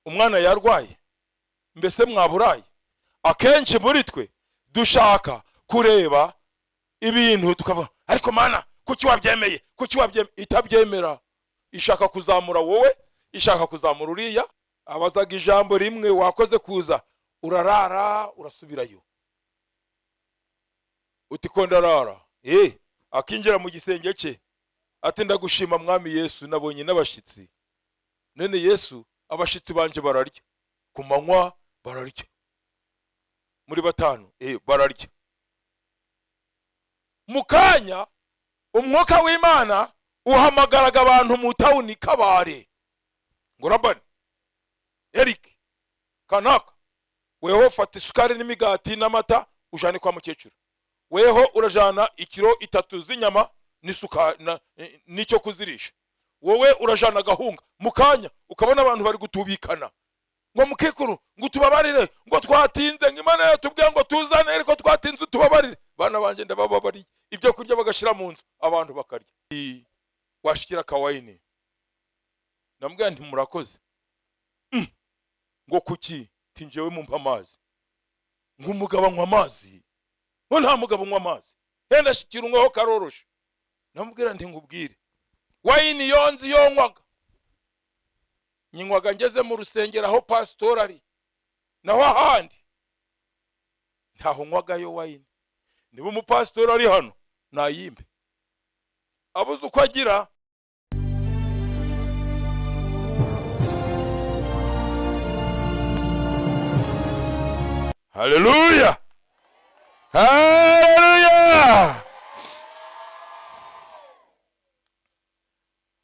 Umwana yarwaye? Mbese mwaburaye? Akenshi muri twe dushaka kureba ibintu tukavuga: "Ariko Mana, kuki wabyemeye? Kuki wabyemeye?" Itabyemera ishaka kuzamura wowe, ishaka kuzamura uriya. Abazaga ijambo rimwe: "Wakoze kuza, urarara, urasubirayo?" Uti: "Ko ndarara." Akinjira mu gisenge cye ati: "Ndagushima, Mwami Yesu, nabonye n'abashyitsi. None Yesu, abashyitsi banje bararya ku manywa, bararya muri batanu, bararya." Mu kanya umwuka w'Imana uhamagaraga abantu mu tawuni Kabare ngo: "Rabani Eric kanaka, weho fata isukari n'imigati n'amata ujane kwa mukecuru. Weho urajana ikiro 3 z'inyama n'isukari n'icyo kuzirisha. Wowe urajana agahunga." Mu kanya ukabona abantu bari gutubikana ngo: "Mukikuru, ngo tubabarire, ngo twatinze, ngo Imana yatubwiye ngo tuzane, ariko twatinze, utubabarire." "Bana banjye, ndabababariye." Ibyo kurya bagashyira mu nzu, abantu bakarya. Washikira akawayini. Ndamubwira nti: "Murakoze." Ngo: "Kuki?" Nti: "Njyewe mumpa amazi." Ngo: "Umugabo anywa amazi?" Ngo: "Nta mugabo unywa amazi." Henda shikira unywaho, karoroshe. Ndamubwira nti: "Nkubwire, wayini yonzi yonywaga nyinywaga ngeze mu rusengero aho pasitori ari, naho ahandi ntaho nywagayo wayini. Niba umupasitori ari hano nayimbe." Abuze uko agira. Haleluya, haleluya!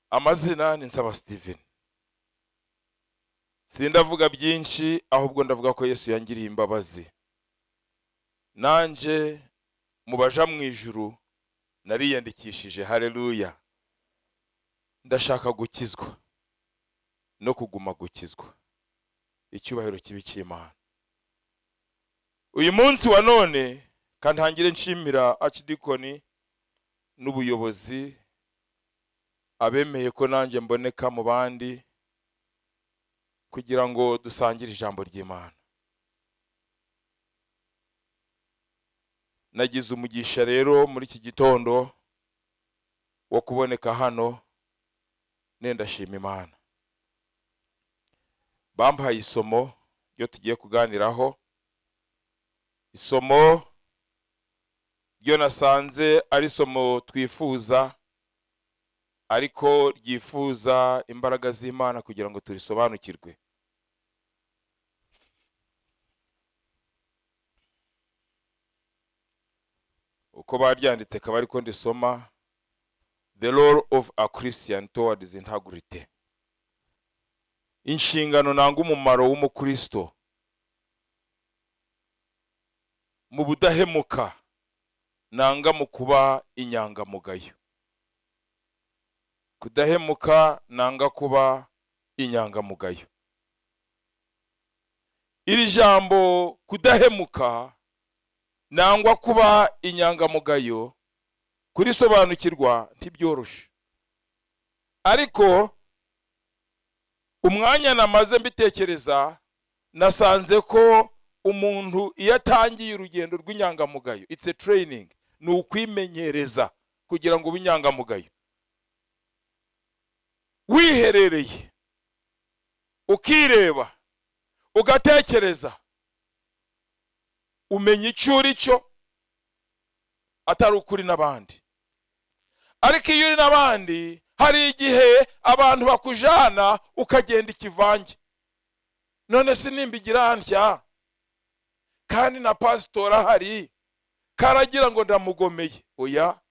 Amazina ni Nsaba Steven. Sindavuga byinshi, ahubwo ndavuga ko Yesu yangiriye imbabazi, nanje mu baja mu ijuru nariyandikishije. Haleluya! Ndashaka gukizwa no kuguma gukizwa. Icyubahiro kibi cy'Imana. Uyu munsi wa none kantangire nshimira archdeacon n'ubuyobozi abemeye ko nanjye mboneka mu bandi kugira ngo dusangire ijambo ry'Imana. Nagize umugisha rero muri iki gitondo wo kuboneka hano, nenda shima Imana. Bampaye isomo ryo tugiye kuganiraho, isomo ryo nasanze ari isomo twifuza, ariko ryifuza imbaraga z'Imana kugira ngo turisobanukirwe. Uko baryanditse akaba ariko ndisoma: "The role of a Christian towards integrity", inshingano nanga umumaro w'umukristo mu budahemuka nanga mu kuba inyangamugayo. Kudahemuka nanga kuba inyangamugayo. Iri jambo kudahemuka nangwa kuba inyangamugayo, kurisobanukirwa ntibyoroshe, ariko umwanya namaze mbitekereza, nasanze ko umuntu iyo atangiye urugendo rw'inyangamugayo, it's a training, ni ukwimenyereza kugira ngo ube inyangamugayo. Wiherereye ukireba, ugatekereza, umenya icyo uri cyo atari ukuri n'abandi. Ariko iyo uri n'abandi, hari igihe abantu bakujana ukagenda ikivange. None se nimbigira ntya kandi na pasitori ahari, karagira ngo ndamugomeye? Oya,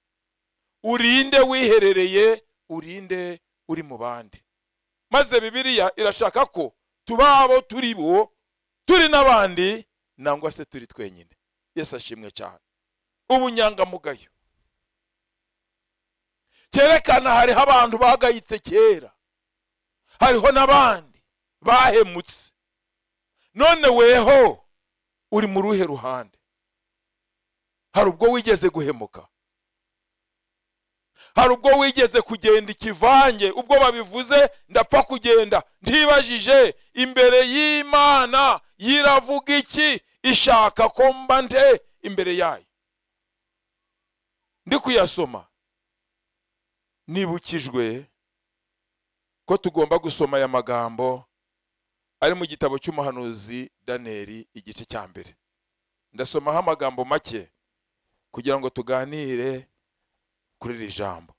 urinde wiherereye, urinde uri mu bandi. Maze Bibiliya irashaka ko tuba abo turi bo, turi n'abandi nangwa se turi twenyine. Yesu ashimwe cyane. Ubunyangamugayo cyerekana hariho abantu bagayitse kera, hariho n'abandi bahemutse. None weho uri mu ruhe ruhande? Hari ubwo wigeze guhemuka? Hari ubwo wigeze kugenda ikivange, ubwo babivuze ndapfa kugenda ntibajije imbere y'Imana yiravuga iki, ishaka ko mba nde imbere yayo? Ndi kuyasoma nibukijwe ko tugomba gusoma aya magambo ari mu gitabo cy'umuhanuzi Daniyeli igice cya 1. Ndasomaho amagambo make kugira ngo tuganire kuri iri jambo.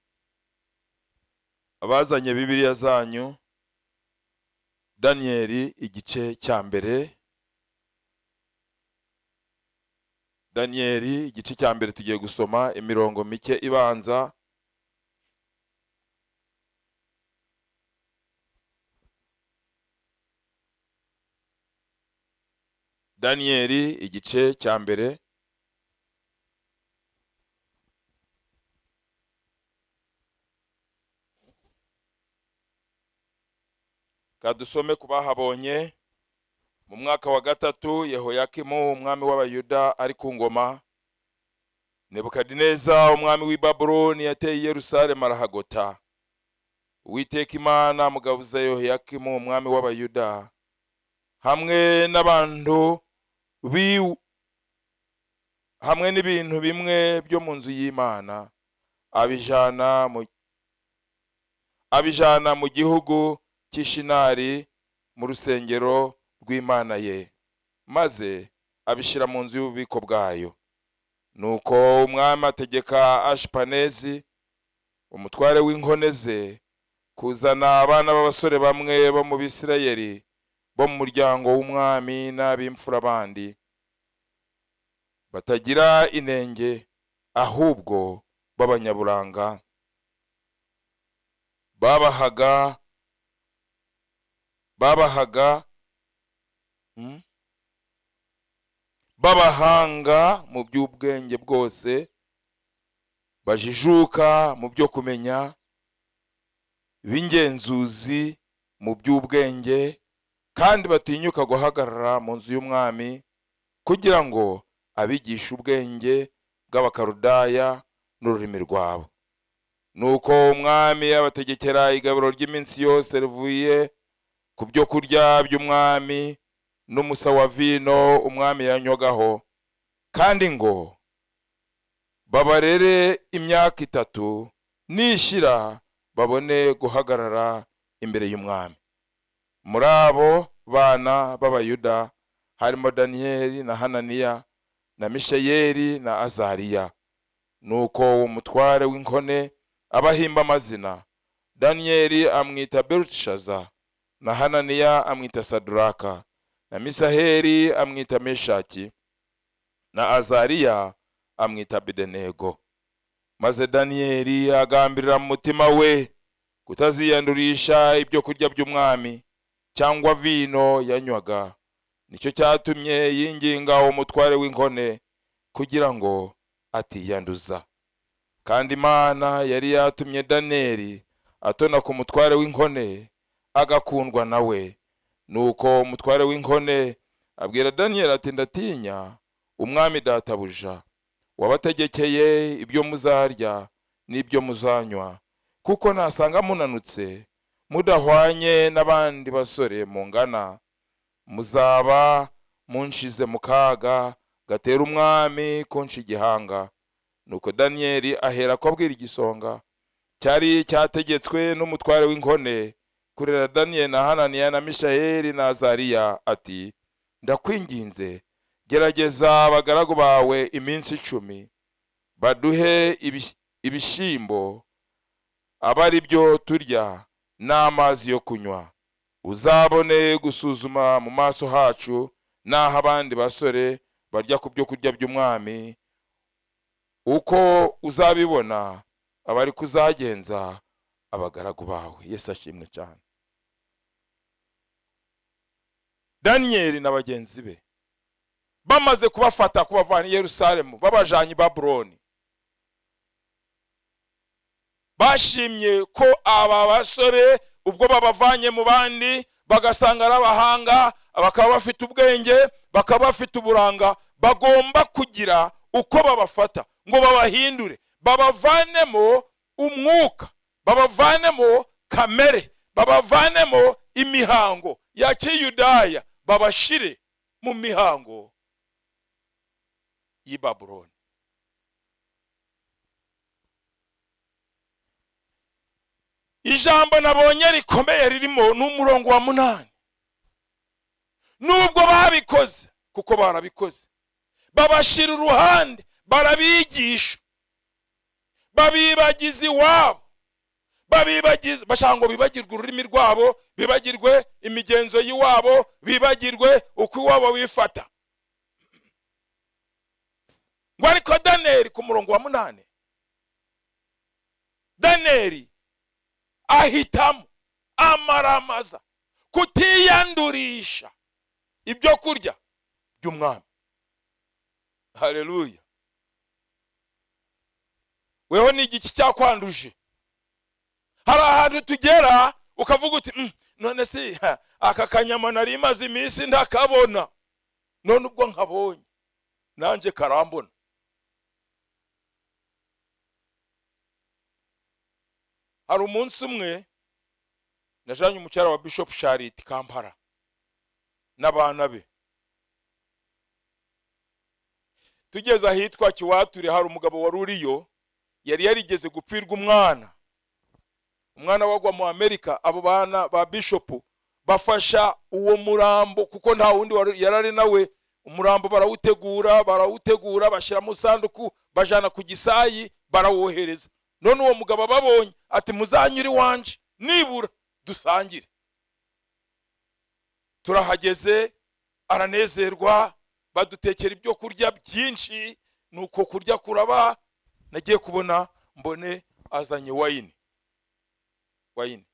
Abazanye Bibiliya zanyu, Daniyeli igice cya 1. Daniyeli igice cya 1 tugiye gusoma imirongo mike ibanza. Daniyeli igice cya 1. Kadusome kubahabonye. Mu mwaka wa 3 Yehoyakimu umwami w'Abayuda ari ku ngoma, Nebukadineza umwami w'i Babuloni yateye Yerusalemu arahagota. Uwiteka Imana amugabuza Yehoyakimu umwami w'Abayuda hamwe n'abantu hamwe n'ibintu bimwe byo mu nzu y'Imana, abijana mu gihugu cy'Ishinari mu rusengero rw'Imana ye, maze abishyira mu nzu y'ububiko bwayo. Nuko umwami ategeka Ashipanezi umutware w'inkone ze kuzana abana b'abasore bamwe bo mu Bisirayeli bo mu muryango w'umwami n'ab'imfura bandi batagira inenge, ahubwo b'abanyaburanga, babahaga babahanga mu by'ubwenge bwose, bajijuka mu byo kumenya, b'ingenzuzi mu by'ubwenge, kandi batinyuka guhagarara mu nzu y'umwami, kugira ngo abigishe ubwenge bw'Abakaludaya n'ururimi rwabo. Nuko umwami abategekera igaburo ry'iminsi yose rivuye ku byo kurya by'umwami n'umusa wa vino umwami yanywagaho, kandi ngo babarere imyaka 3 nishira babone guhagarara imbere y'umwami. Muri abo bana b'Abayuda harimo Daniyeli na Hananiya na Mishayeli na Azariya. Nuko umutware w'inkone abahimba amazina, Daniyeli amwita Beltishaza, na Hananiya amwita Sadraka, na Misaheli amwita Meshaki, na Azariya amwita Abedenego. Maze Daniyeli agambirira mu mutima we kutaziyandurisha ibyo kurya by'umwami cyangwa vino yanywaga. Nicyo cyatumye yinginga umutware w'inkone kugira ngo atiyanduza. Kandi Imana yari yatumye Daniyeli atona ku mutware w'inkone agakundwa nawe. Nuko umutware w'inkone abwira Daniyeli ati, ndatinya umwami databuja wabategekeye ibyo muzarya n'ibyo muzanywa, kuko nasanga munanutse mudahwanye n'abandi basore mungana, muzaba munshize mu kaga gatera umwami kunshi igihanga. Nuko Daniyeli ahera ko abwira igisonga cyari cyategetswe n'umutware w'inkone kurera Daniyeli na Hananiya na Mishayeli na Azariya ati, ndakwinginze gerageza abagaragu bawe iminsi 10, baduhe ibishimbo aba ari byo turya n'amazi yo kunywa, uzabone gusuzuma mu maso hacu n'aho abandi basore barya ku byo kurya by'umwami. Uko uzabibona abari kuzagenza abagaragu bawe. Yesu ashimwe cyane. Daniyeli na bagenzi be bamaze kubafata kubavana i Yerusalemu babajanye i Babuloni, bashimye ko aba basore ubwo babavanye mu bandi bagasanga ari abahanga, bakaba bafite ubwenge, bakaba bafite uburanga, bagomba kugira uko babafata ngo babahindure, babavanemo umwuka, babavanemo kamere, babavanemo imihango ya kiyudaya, babashire mu mihango y'i Babuloni. Ijambo nabonye rikomeye ririmo ni umurongo wa 8. Nubwo babikoze, kuko barabikoze, babashira uruhande, barabigisha, babibagiza iwabo, babibagiza, bashaka ngo bibagirwe ururimi rwabo, bibagirwe imigenzo y'iwabo, bibagirwe uko iwabo bifata. Ngo ariko Daniyeli ku murongo wa 8, Daniyeli ahitamo amaramaza kutiyandurisha ibyo kurya by'umwami. Haleluya. Weho ni igiki cyakwanduje? Hari ahantu tugera ukavuga uti none si aka kanyama nari maze iminsi ntakabona, none ubwo nkabonye nanjye karambona. Hari umunsi umwe najanye umucyara wa Bishop Charity Kampala n'abana be, tugeze ahitwa Kiwature, hari umugabo wari uriyo yari yarigeze gupfirwa umwana, umwana wagwa mu Amerika. Abo bana ba Bishop bafasha uwo murambo, kuko nta wundi yarari nawe. Umurambo barawutegura, bashyira mu sanduku, bajana ku Gisayi, barawohereza. None uwo mugabo ababonye ati muzanyure iwanje nibura dusangire. Turahageze, aranezerwa, badutekera ibyo kurya byinshi. Nuko kurya kuraba, nagiye kubona mbone azanye wayini, wayini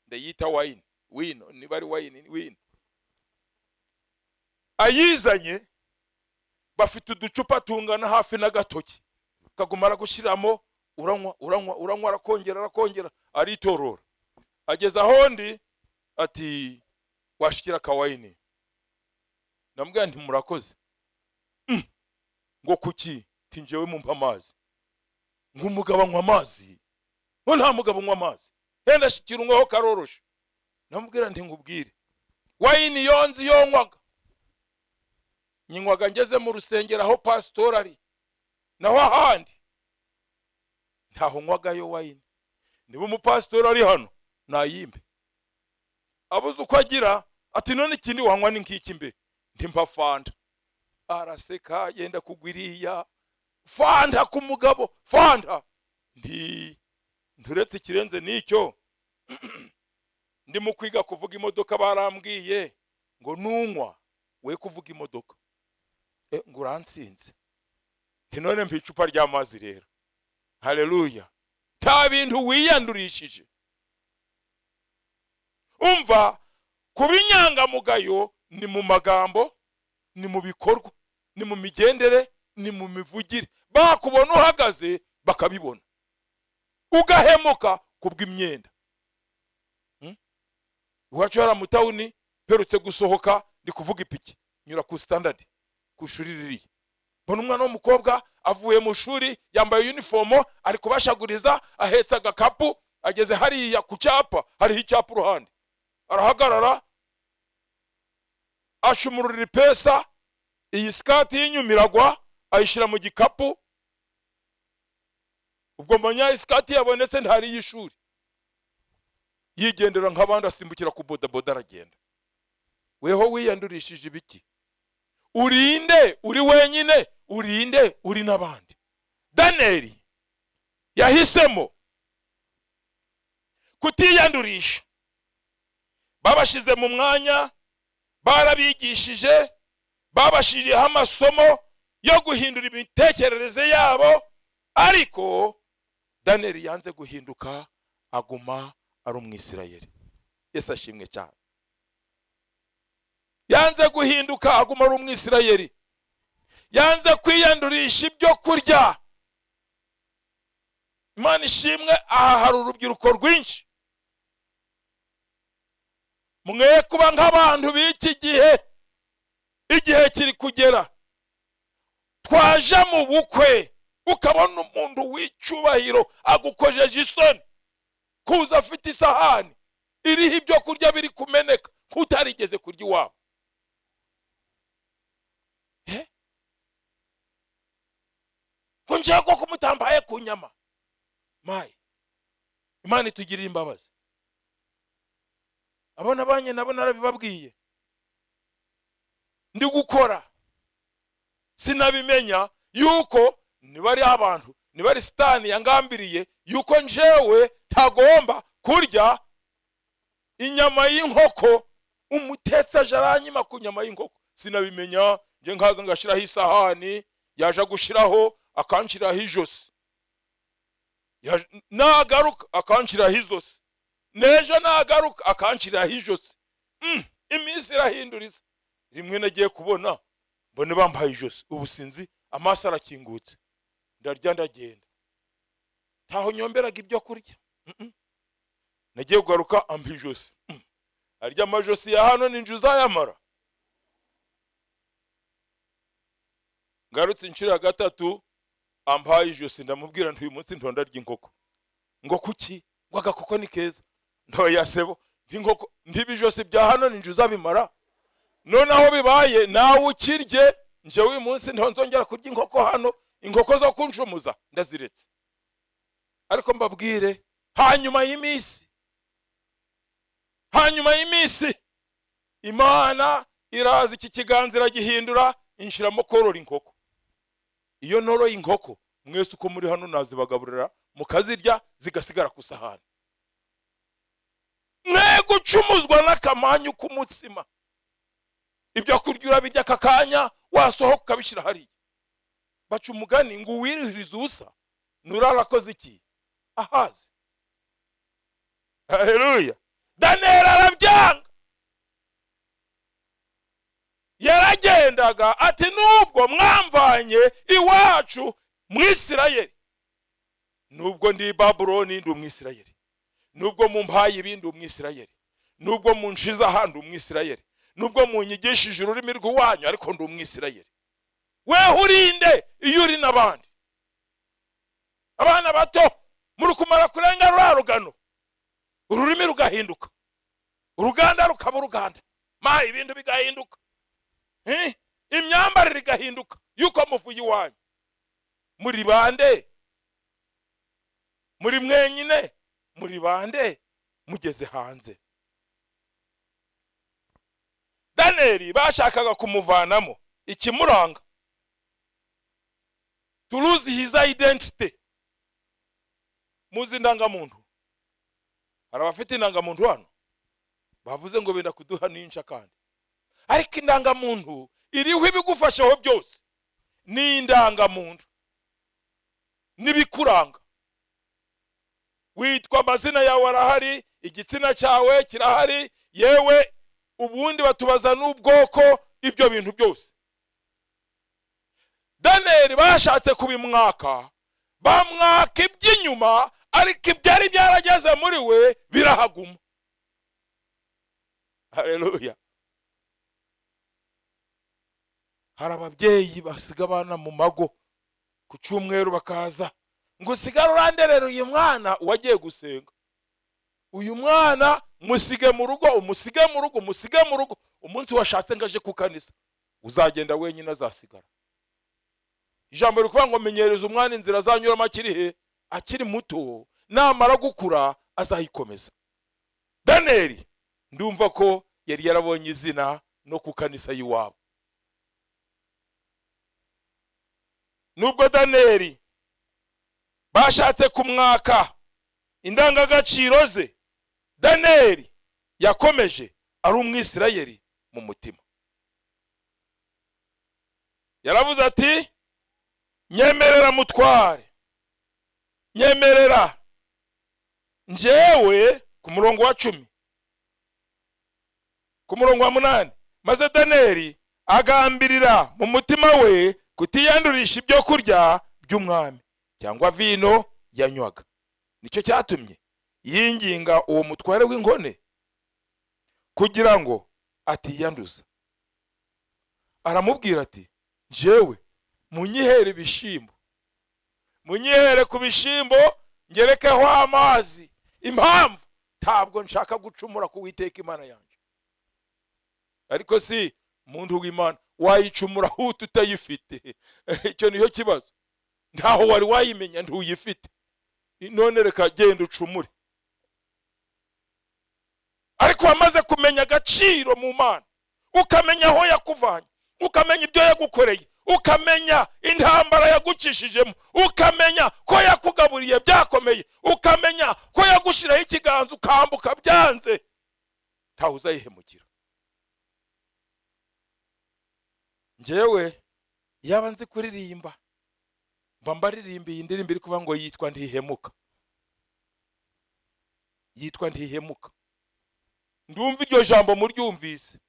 ndayita wayini, wino niba ari wayini, wino ayizanye. Bafite uducupa tungana hafi n'agatoki, kagumara gushyiramo, uranywa uranywa uranywa, arakongera aritorora. Ageze ahondi ati washikira kawayini. Ndamubwira nti murakoze. Ngo kuki? Tinjewe mumpa amazi. Ngo umugabo anywa amazi? Ngo nta mugabo unywa amazi, henda shikira unywaho karoroshe. Ndamubwira nti ngubwire, wayini yonzi yonywaga nyinywaga ngeze mu rusengero aho pasitori ari, naho ahandi ntaho nywagayo wayini. Niba umupasitori ari hano nayimbe. Abuze uko agira ati none ikindi wanywa ni nk'iki mbe? Ntimpa fanta. Araseka, yenda kugwiriya fanta ku mugabo, fanta. Nti nturetse ikirenze n'icyo, ndimo kwiga kuvuga imodoka, barambwiye ngo nunywa we kuvuga imodoka. Ngo uransinze. Nti none mpa icupa ry'amazi rero. Haleluya. Nta bintu wiyandurishije. Umva, kuba inyangamugayo ni mu magambo, ni mu bikorwa, ni mu migendere, ni mu mivugire. Bakubona uhagaze bakabibona, ugahemuka kubw'imyenda. Iwacu hara mu tawuni mperutse gusohoka ndi kuvuga ipiki, nyura ku standard ku ishuri ririya, mbona umwana w'umukobwa avuye mu shuri yambaye uniformo, ari kubashaguriza, ahetse agakapu, ageze hariya ku cyapa, hariho icyapa uruhande, arahagarara ashumurura ipesa, iyi sikati y'inyuma iragwa, ayishyira mu gikapu. Ubwo mbonye isikati yabonetse ntari y'ishuri, yigendera nk'abandi, asimbukira ku bodaboda aragenda. Weho wiyandurishije ibiki? Urinde uri wenyine, urinde uri n'abandi. Daniyeli yahisemo kutiyandurisha. Babashize mu mwanya, barabigishije, babashiriyeho amasomo yo guhindura imitekerereze yabo, ariko Daniyeli yanze guhinduka, aguma ari umwisirayeli. Yesu ashimwe cyane. Yanze guhinduka, aguma ari umwisirayeli. Yanze kwiyandurisha ibyo kurya. Imana ishimwe, aha hari urubyiruko rwinshi. Mwe kuba nk'abantu b'iki gihe, igihe kiri kugera twaje mu bukwe, Ukabona umuntu w'icyubahiro agukojeje isoni kuza afite isahani iriho ibyo kurya biri kumeneka, nk'utarigeze kurya iwabo. Eh? Ngo njyewe koko mutambaye ku nyama mayi. Imana itugirire imbabazi. Abo nabanye nabo narabibabwiye, ndi gukora sinabimenya yuko niba ari abantu, niba ari sitani yangambiriye yuko njewe ntagomba kurya inyama y'inkoko. Umutetsi aje aranyima ku nyama y'inkoko, sinabimenya. Nje nkaza ngashyiraho isahani, yaje gushiraho akanshiraho ijosi, nagaruka akanshiraho izosi, n'ejo nagaruka akanshiraho ijosi. Iminsi irahinduriza. Rimwe nagiye kubona mbone bambaye ijosi, ubu sinzi, amaso arakingutse, ndarya ndagenda, ntaho nyomberaga ibyo kurya. Nagiye kugaruka ampa ijosi. Arya amajosi ya hano ninjye uzayamara. Ngarutse inshuro ya gatatu ampaye ijosi, ndamubwira nti uyu munsi ntonda rya inkoko. Ngo kuki? Ngo agakoko ni keza. Ntoya sebo nk'inkoko, ntibijosi bya hano ninjye uzabimara. Noneho bibaye nawe ukirye, njyewe uyu munsi ntonzongera kurya inkoko hano, inkoko zo kunshumuza ndaziretse. Ariko mbabwire, hanyuma y'iminsi Imana iraza iki kiganza iragihindura, inshiramo korora inkoko. Iyo noroye inkoko mwese uko muri hano nazibagaburira mukazirya zigasigara ku sahani. Mwe gucumuzwa n'akamanyu k'umutsima. Ibyo kurya urabirya aka kanya, wasohoka ukabishyira hariya. Baca umugani ngo uwirihiriza ubusa nurara akoze iki ahaze. Haleluya. Daniel arabyanga, yaragendaga ati nubwo mwamvanye iwacu mu Isirayeli, nubwo ndi Babuloni ndi umwisirayeli, nubwo mumpaye ibi ndi umwisirayeli, nubwo munshize aha ndi umwisirayeli, nubwo munyigishije ururimi rw'iwanyu ariko ndi umwisirayeli. Weho urinde iyo uri n'abandi abana bato muri kumara kurenga ruriya rugano, ururimi rugahinduka, uruganda rukaba uruganda, ma ibintu bigahinduka, imyambarire igahinduka yuko muvuye iwanyu. Muri bande? Muri mwenyine? Muri bande mugeze hanze? Daniyeli bashakaga kumuvanamo ikimuranga, to lose his identity. Muzi indangamuntu? Hari abafite indangamuntu hano? Bavuze ngo benda kuduha n'inca kandi, ariko indangamuntu iriho ibigufashaho byose. Ni indangamuntu n'ibikuranga, witwa, amazina yawe arahari, igitsina cyawe kirahari, yewe ubundi batubaza n'ubwoko. Ibyo bintu byose Daniyeli bashatse kubimwaka, bamwaka iby'inyuma, ariko ibyari byarageze muri we birahaguma. Haleluya. Hari ababyeyi basiga abana mu mago ku cyumweru, bakaza ngo usigare uranderera uyu mwana wagiye gusenga, uyu mwana musige mu rugo, umusige mu rugo, umusige mu rugo. Umunsi washatse ngo aje ku kanisa, uzagenda wenyine, azasigara. Ijambo rikuvuga ngo menyereza umwana inzira azanyuramo akiri he? Akiri muto, namara gukura azayikomeza. Daniyeli ndumva ko yari yarabonye izina no ku kanisa y'iwabo. Nubwo Daniyeli bashatse kumwaka indangagaciro ze, Daniyeli yakomeje ari umwisirayeli mu mutima. Yaravuze ati nyemerera mutware, nyemerera njyewe. Ku murongo wa 10, ku murongo wa 8, maze Daniyeli agambirira mu mutima we kutiyandurisha ibyo kurya by'umwami cyangwa vino yanywaga. Nicyo cyatumye yinginga uwo mutware w'inkone kugira ngo atiyanduza. Aramubwira ati njyewe munyihere ibishimbo Munyihere ku bishimbo ngerekeho amazi. Impamvu, ntabwo nshaka gucumura ku Witeka Imana yanjye. Ariko si muntu w'Imana wayicumura huta utayifite? Icyo niyo kibazo. Ntaho wari wayimenya, ntuyifite. None reka genda ucumure. Ariko wamaze kumenya agaciro mu Mana, ukamenya aho yakuvanye, ukamenya ibyo yagukoreye, ukamenya intambara yagucishijemo, ukamenya ko yakugaburiye byakomeye, ukamenya ko yagushyiraho ikiganza ukambuka byanze, ntawe uzayihemukira. Njyewe yaba nzi kuririmba, mba mbaririmba iyi ndirimbo iri kuvuga ngo yitwa Ntihemuka. Yitwa Ntihemuka. Ndumva iryo jambo muryumvise.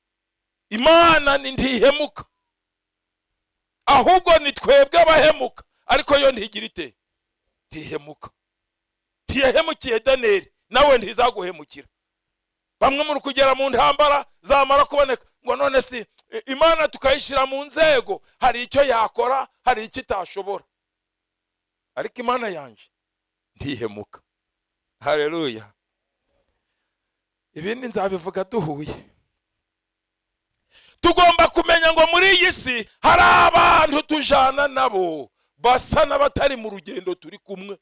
Imana ni ntihemuka, ahubwo ni twebwe abahemuka, ariko yo ntigira ite? Ntihemuka. Ntiyahemukiye Daniyeli, nawe ntizaguhemukira. Bamwe muri kugera mu ntambara zamara kuboneka ngo none si Imana tukayishyira mu nzego, hari icyo yakora, hari icyo itashobora. Ariko Imana yanjye ntihemuka. Haleluya. Ibindi nzabivuga duhuye. Tugomba kumenya ngo muri iyi si hari abantu tujana nabo basa n'abatari mu rugendo turi kumwe.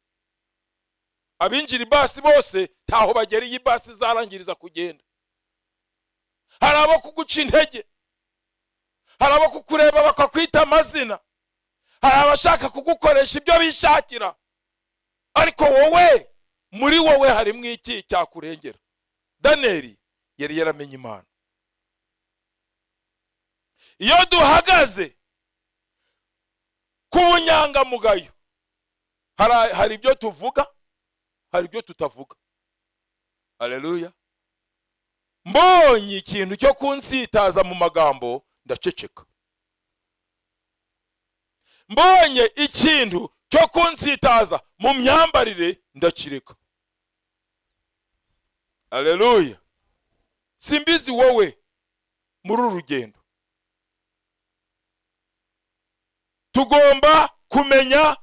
Abinjira ibasi bose ntaho bagera iyi basi zarangiriza kugenda. Hari abo kuguca intege, hari abo kukureba bakakwita amazina, hari abashaka kugukoresha ibyo bishakira. Ariko wowe, muri wowe harimo iki cyakurengera? Daniyeli yari yaramenye Imana. Iyo duhagaze ku bunyangamugayo, hari ibyo tuvuga, hari ibyo tutavuga. Haleluya. Mbonye ikintu cyo kunsitaza mu magambo, ndaceceka. Mbonye ikintu cyo kunsitaza mu myambarire, ndakireka. Haleluya. Simbizi wowe muri uru rugendo. Tugomba kumenya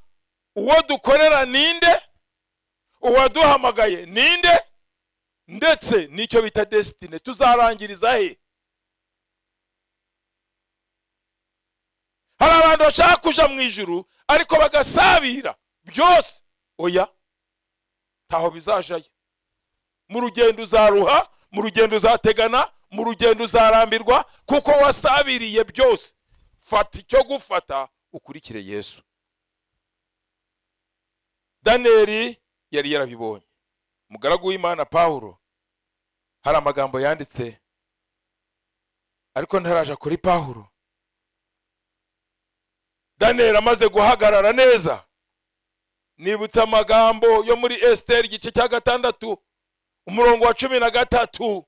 uwo dukorera ninde, uwaduhamagaye ninde, ndetse n'icyo bita destiny tuzarangiriza he. Hari abantu bashaka kuja mu ijuru ariko bagasabira byose. Oya, ntaho bizajayo. Mu rugendo uzaruha, mu rugendo uzategana, mu rugendo uzarambirwa, kuko wasabiriye byose. Fata icyo gufata ukurikire Yesu. Daniyeli yari yarabibonye. Umugaragu w'Imana Pawulo hari amagambo yanditse, ariko ntaraja kuri Pawulo. Daniyeli amaze guhagarara neza, nibutse amagambo yo muri Esiteri igice cya 6 umurongo wa 13.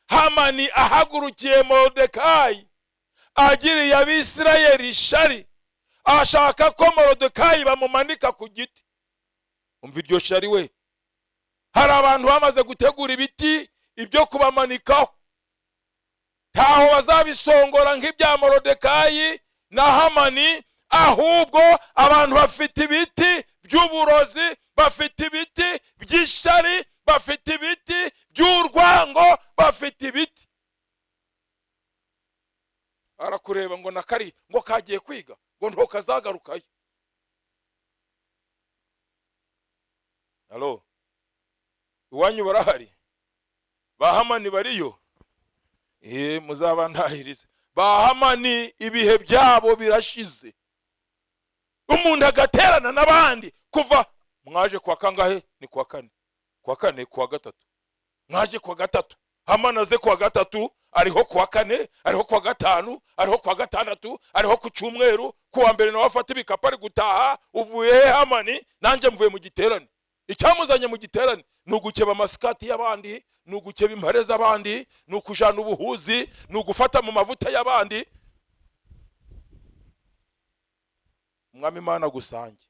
Hamani ahagurukiye Moridekayi agiriye Abisirayeli ishari, ashaka ko Moridekayi bamumanika ku giti. Umva iryo shari we. Hari abantu bamaze gutegura ibiti ibyo kubamanikaho, ntaho bazabisongora nk'ibya Moridekayi na Hamani, ahubwo abantu bafite ibiti by'uburozi, bafite ibiti by'ishari, bafite ibiti by'urwango, bafite ibiti. Arakureba ngo nakari ngo kagiye kwiga ngo ntokazagarukayo. Allo, iwanyu barahari? Ba Hamani bariyo? Muzabantahirize. Ba Hamani ibihe byabo birashize. Umuntu agaterana n'abandi kuva mwaje kwa kangahe? Ni kwa kane. Kwa kane, kwa gatatu. Mwaje kwa gatatu. Hamani aze kwa gatatu, ariho kwa kane, ariho kwa gatanu, ariho kwa gatandatu, ariho ku cyumweru, ku wa mbere nawe afata ibikapu ari gutaha. Uvuye he Hamani? Nanjye mvuye mu giterane. Icyamuzanye mu giterane ni ugukeba amasikati y'abandi, ni ugukeba impare z'abandi, ni ukujana ubuhuzi, ni ugufata mu mavuta y'abandi. Umwami Imana gusange.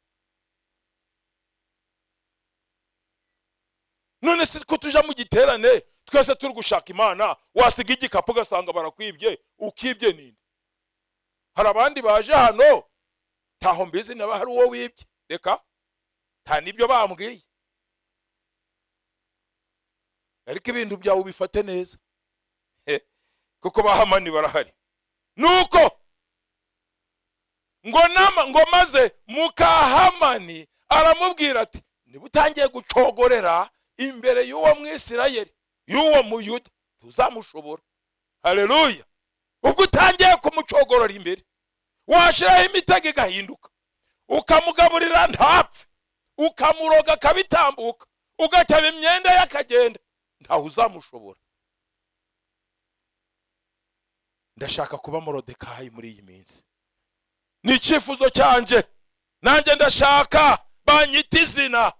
None se ko tuja mu giterane twese turi gushaka Imana, wasiga igikapu ugasanga barakwibye, ukibye ninde? Hari abandi baje hano, ntaho mbizi niba hari uwo wibye. Reka, nta n'ibyo bambwiye, ariko ibintu byawe ubifate neza, kuko ba Hamani barahari. Nuko ngo nama ngo maze muka Hamani aramubwira ati: "Niba utangiye gucogorera imbere y'uwo Mwisirayeli, y'uwo Muyuda, tuzamushobora." Haleluya! Ubwo utangiye kumucogorora imbere, washiraho imitego igahinduka, ukamugaburira ntapfe, ukamuroga akabitambuka, ugataba imyenda ye akagenda, ntawe uzamushobora. Ndashaka kuba Morodekayi muri iyi minsi, ni icyifuzo cyanjye. Nanjye ndashaka banyita izina.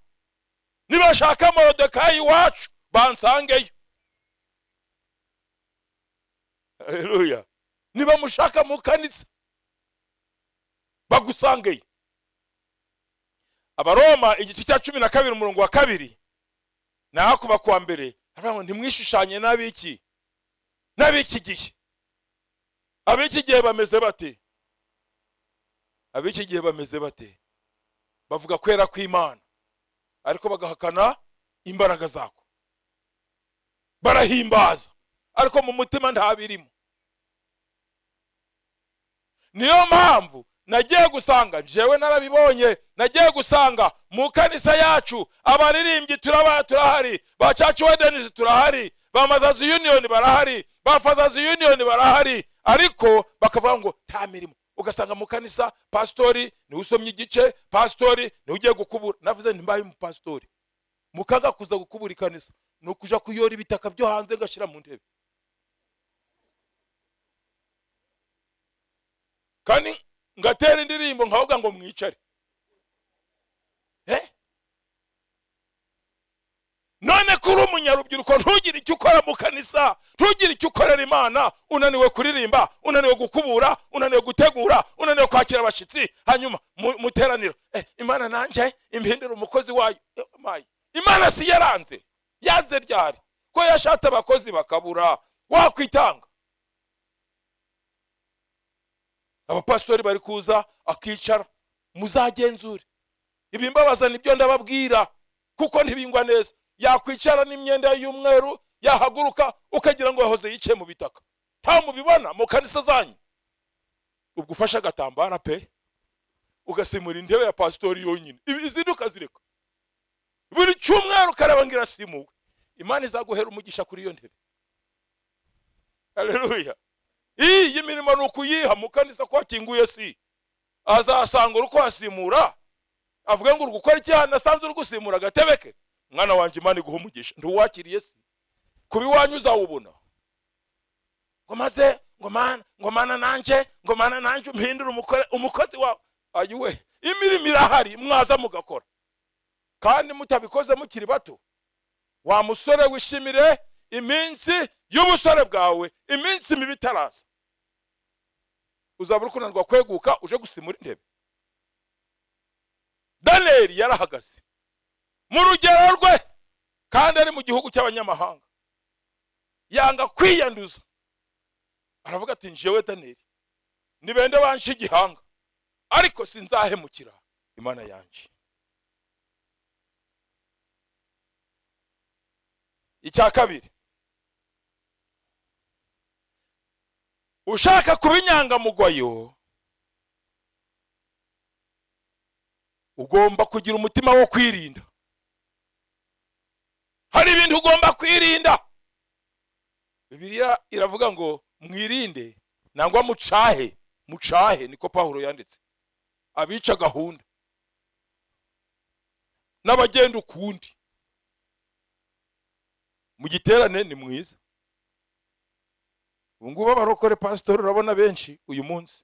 Nibashaka Morodekayi iwacu bansangeyo. Haleluya! Niba mushaka mukanitsa bagusangeyo. Abaroma igice cya 12, umurongo wa 2, naho kuva kuwa mbere haravuga ngo: "Ntimwishushanye n'abiki gihe." Ab'iki gihe bameze bate? Ab'iki gihe bameze bate? Bavuga kwera kw'Imana, ariko bagahakana imbaraga zako. Barahimbaza, ariko mu mutima ntabirimo. Niyo mpamvu nagiye gusanga, njyewe narabibonye, nagiye gusanga mu kanisa yacu abaririmbyi turaba turahari, ba Church Wardens turahari, ba Mothers Union barahari, ba Fathers Union barahari, ariko bakavuga ngo nta mirimo. Ugasanga mu kanisa pasitori niwe usomye igice, pasitori niwe ugiye gukubura. Navuze nti: "Mbaye umupasitori mukaga kuza gukubura ikanisa, ni ukuja kuyora ibitaka byo hanze ngashyira mu ntebe, kandi ngatera indirimbo nkavuga ngo mwicare." None ko uri umunyarubyiruko, ntugire icyo ukora mu kanisa, ntugire icyo ukorera Imana, unaniwe kuririmba, unaniwe gukubura, unaniwe gutegura, unaniwe kwakira abashyitsi, hanyuma muteraniro, Imana nanjye impindura umukozi wayo. Mayi Imana si yaranze? Yanze ryari ko yashatse abakozi bakabura? Wakwitanga. Abapasitori bari kuza akicara. Muzagenzure, ibimbabaza nibyo ndababwira, kuko ntibingwa neza. Yakwicara n'imyenda y'umweru, yahaguruka ukagira ngo yahoze yicaye mu bitaka. Nta mubibona mu kanisa zanyu? Ubwo ufashe agatambara pe, ugasimura intebe ya pasitori yonyine, izindi ukazireka. Buri cyumweru ukareba ngo irasimuwe. Imana izaguhera umugisha kuri iyo ntebe. Haleluya! Iyi mirimo ni ukuyiha mu kanisa ko hakinguye, si azasanga uri kuhasimura avuge ngo uri gukora icyaha, nasanze uri gusimura agatebe ke. Mwana wanjye, Imana iguha umugisha. Ntuwakiriye si kuba iwanyu uzawubona. Ngo maze ngo Mana, ngo Mana nanjye, ngo Mana nanjye umpindure umukozi wawe. Ayiwe, imirimo irahari, mwaza mugakora, kandi mutabikoze mukiri bato. Wa musore, wishimire iminsi y'ubusore bwawe, iminsi mibi itaraza. Uzaba uri kunanirwa kweguka uje gusimura intebe. Daniyeli yarahagaze mu rugero rwe, kandi ari mu gihugu cy'abanyamahanga, yanga kwiyanduza. Aravuga ati: "Njyewe Daniyeli, nibende banshi igihanga, ariko sinzahemukira Imana yanjye." Icya kabiri, ushaka kuba inyangamugayo ugomba kugira umutima wo kwirinda. Hari ibintu ugomba kwirinda. Bibiliya iravuga ngo mwirinde nangwa mucahe. Mucahe, niko Pawulo yanditse, abica gahunda n'abagenda ukundi. Mu giterane ni mwiza. Ubu ngubu abarokore pasitori urabona benshi uyu munsi,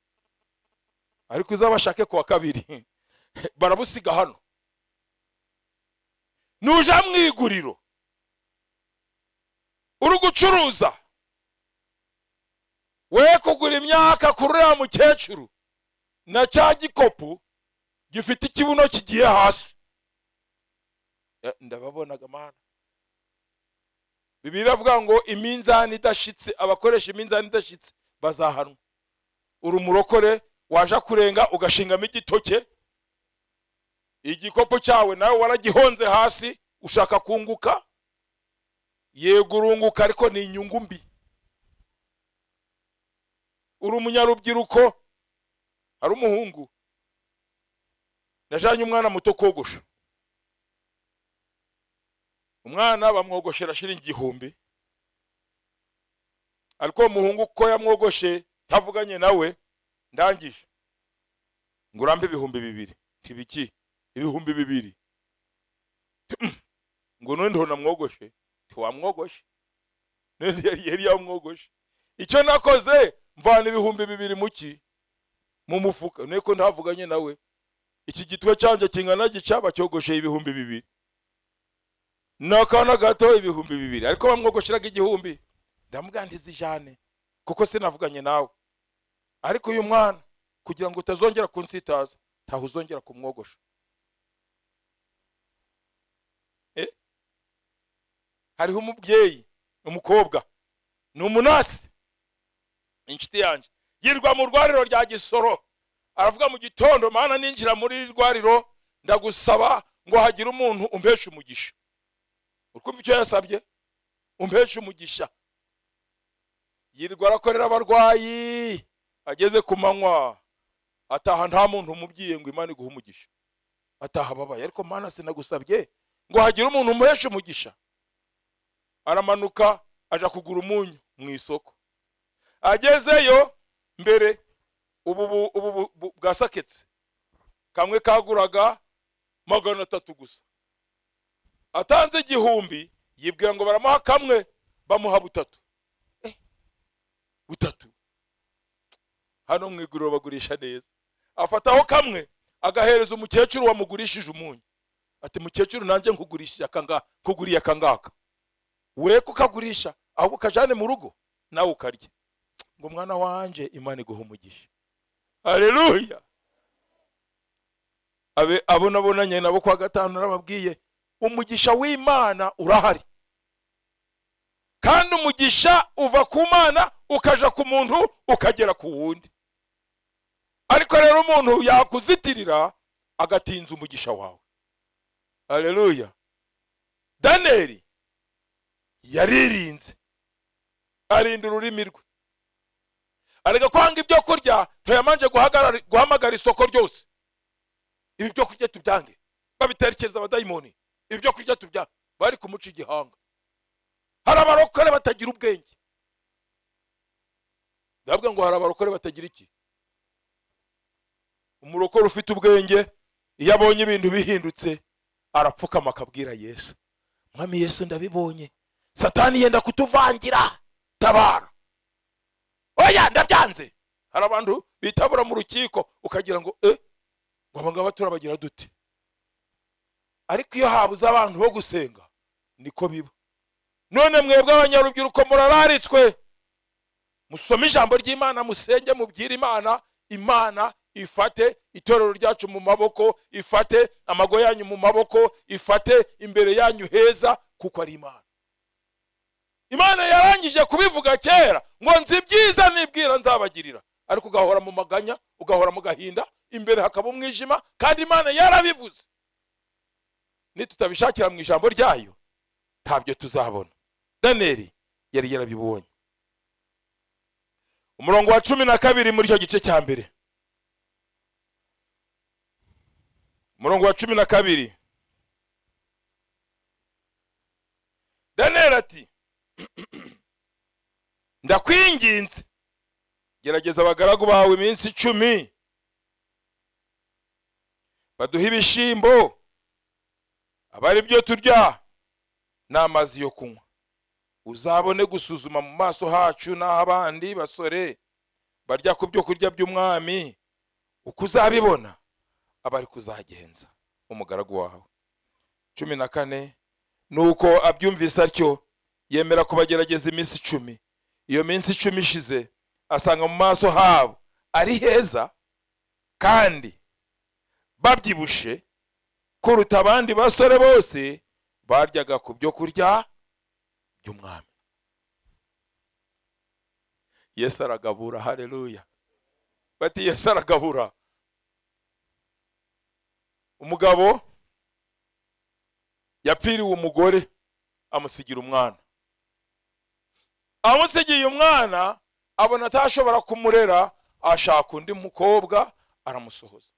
ariko uzabashake kuwa kabiri barabusiga hano. Nuja mu iguriro uri gucuruza, we kugura imyaka kuri uriya mukecuru na cya gikopu gifite ikibuno kigiye hasi. Ndababonaga mana. Bibiliya iravuga ngo iminzani idashitse, abakoresha iminzani idashitse bazahanwa. Uri umurokore, waje kurenga ugashingamo igitoke. Igikopo cyawe nawe waragihonze hasi, ushaka kunguka. Yego, urunguka, ariko ni inyungu mbi. Uri umunyarubyiruko. Hari umuhungu najanye umwana muto kogosha. Umwana bamwogoshera shiringi 1000, ariko uwo muhungu ko yamwogoshe ntavuganye nawe, ndangije ngo urampe 2000. Ntibiki 2000? Ngo none ndo namwogoshe. Ntiwamwogoshe, none yari yamwogoshe. Icyo nakoze, mvana 2000 muki mu mufuka, niko ntavuganye nawe. Iki gitwe cyanjye kingana gica, bacyogosheye 2000, n'akana gato 2000, ariko bamwogosheraga 1000. Ndamubwira nti zijane kuko sinavuganye nawe, ariko uyu mwana kugira ngo utazongera kunsitaza, ntaho uzongera kumwogosha. Hariho umubyeyi, umukobwa ni umunasi, inshuti yanjye, yirwa mu rwariro rya Gisoro. Aravuga mu gitondo: "Mana, ninjira muri rwariro, ndagusaba ngo hagire umuntu umpesha umugisha." Urkumva icyo yasabye? Umpesha umugisha. Yirwa arakorera abarwayi, ageze ku manywa ataha nta muntu umubwiye ngo Imana iguhe umugisha. Ataha ababaye: "Ariko Mana, sinagusabye ngo hagire umuntu umuhesha umugisha?" Aramanuka aja kugura umunyu mu isoko. Agezeyo, mbere ubu bwasaketse, kamwe kaguraga 300 gusa. Atanze 1000, yibwira ngo baramuha kamwe, bamuha butatu. Butatu, hano mu iguriro bagurisha neza. Afataho kamwe, agahereza umukecuru wamugurishije umunyu, ati: "Mukecuru, nanjye nkugurishije akanga, nkuguriye akangaka, we kukagurisha, ahubwo ukajane mu rugo nawe ukarya." Ngo: "Mwana wanje, Imana iguha umugisha." Haleluya! Abe abo nabonanye nabo kwa gatanu, narababwiye: umugisha w'Imana urahari, kandi umugisha uva ku Mana ukaja ku muntu, ukagera ku wundi. Ariko rero umuntu yakuzitirira, agatinza umugisha wawe. Haleluya! Daniyeli yaririnze, arinda ururimi rwe, areka kwanga ibyo kurya. Ntiyamanje guhamagara isoko ryose: "Ibi byo kurya tubyange, babitekereza abadayimoni, ibi byo kurya tubyange." Bari kumuca igihanga. Hari abarokore batagira ubwenge. Ndavuga ngo hari abarokore batagira iki? Umurokore ufite ubwenge, iyo abonye ibintu bihindutse, arapfukama akabwira Yesu: "Mwami Yesu, ndabibonye, Satani yenda kutuvangira, tabara." "Oya, ndabyanze." Hari abantu bitabura mu rukiko, ukagira ngo ngo aba ngaba turabagira dute? Ariko iyo habuze abantu bo gusenga, niko biba. None mwebwe abanyarubyiruko murararitswe: musome ijambo ry'Imana, musenge, mubwire Imana. Imana ifate itorero ryacu mu maboko, ifate amago yanyu mu maboko, ifate imbere yanyu heza, kuko ari Imana. Imana yarangije kubivuga kera ngo: "Nzi ibyiza nibwira nzabagirira." Ariko ugahora mu maganya, ugahora mu gahinda, imbere hakaba umwijima, kandi Imana yarabivuze. Nitutabishakira mu ijambo ryayo, ntabyo tuzabona. Daniyeli yari yarabibonye. Umurongo wa 12 muri icyo gice cya mbere, umurongo wa 12, Daniyeli ati: "Ndakwinginze, gerageza abagaragu bawe iminsi 10, baduhe ibishimbo aba ari byo turya n'amazi yo kunywa, uzabone gusuzuma mu maso hacu n'aho abandi basore barya ku byo kurya by'umwami. Uko uzabibona aba ari kuzagenza umugaragu wawe." 14: Nuko abyumvise atyo, yemera kubagerageza iminsi 10. Iyo minsi 10 ishize, asanga mu maso habo ari heza kandi babyibushe kuruta abandi basore bose baryaga ku byo kurya by'umwami. Yesu aragabura! Haleluya! Bati: "Yesu aragabura." Umugabo yapfiriwe umugore, amusigira umwana. Amusigiye umwana, abona atashobora kumurera, ashaka undi mukobwa aramusohoza.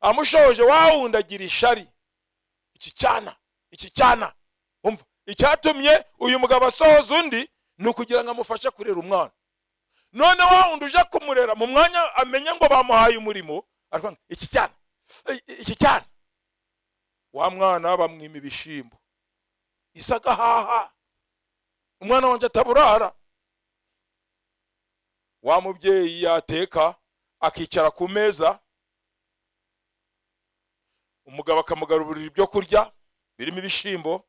Amushoje, wa wundi agira ishari: "Iki cyana, iki cyana!" Umva, icyatumye uyu mugabo asohoza undi ni ukugira ngo amufashe kurera umwana. None wa wundi uje kumurera, mu mwanya amenye ngo bamuhaye umurimo, aravuga ngo: "Iki cyana, iki cyana!" Wa mwana bamwima ibishimbo, isagahaha: "Umwana wanjye ataburara." Wa mubyeyi yateka, akicara ku meza, umugabo akamugaburira ibyo kurya birimo ibishimbo,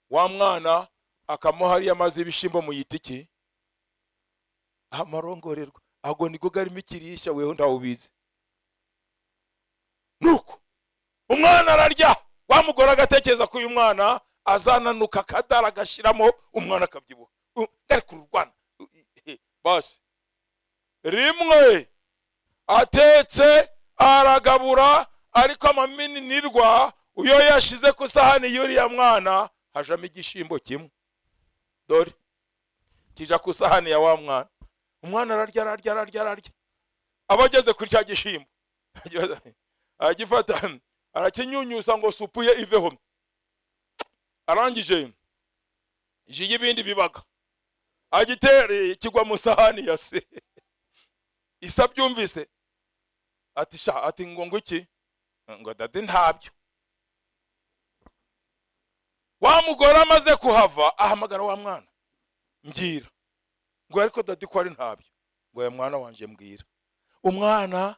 wa mwana akamuha ariya mazi y'ibishimbo. Muyita iki? Amarongorerwa. Ago niko garimo ikirisha, weho ntawubizi. Nuko umwana ararya, wa mugore agatekereza ko uyu mwana azananuka, akadara agashyiramo, umwana akabyibuha, ari kururwana. Basi rimwe atetse aragabura, ariko amaminirwa uyo yashize ku isahani y'uriya mwana hajamo igishimbo kimwe. Dore kija ku isahani ya wa mwana. Umwana ararya, ararya, ararya, ararya, aba ageze kuri cya gishimbo, aragifata, arakinyunyusa ngo supu ye iveho. Arangije, iji y'ibindi bibaga agitere, kigwa mu sahani ya se. Isa byumvise ati: "Sha," ati ngo iki?" Ngo: "Daddy ntabyo." Wa mugore amaze kuhava, ahamagara wa mwana: "Mbwira." Ngo: "Ariko daddy, ko ari ntabyo?" Ngo: "Ya mwana wanje, mbwira." "Umwana,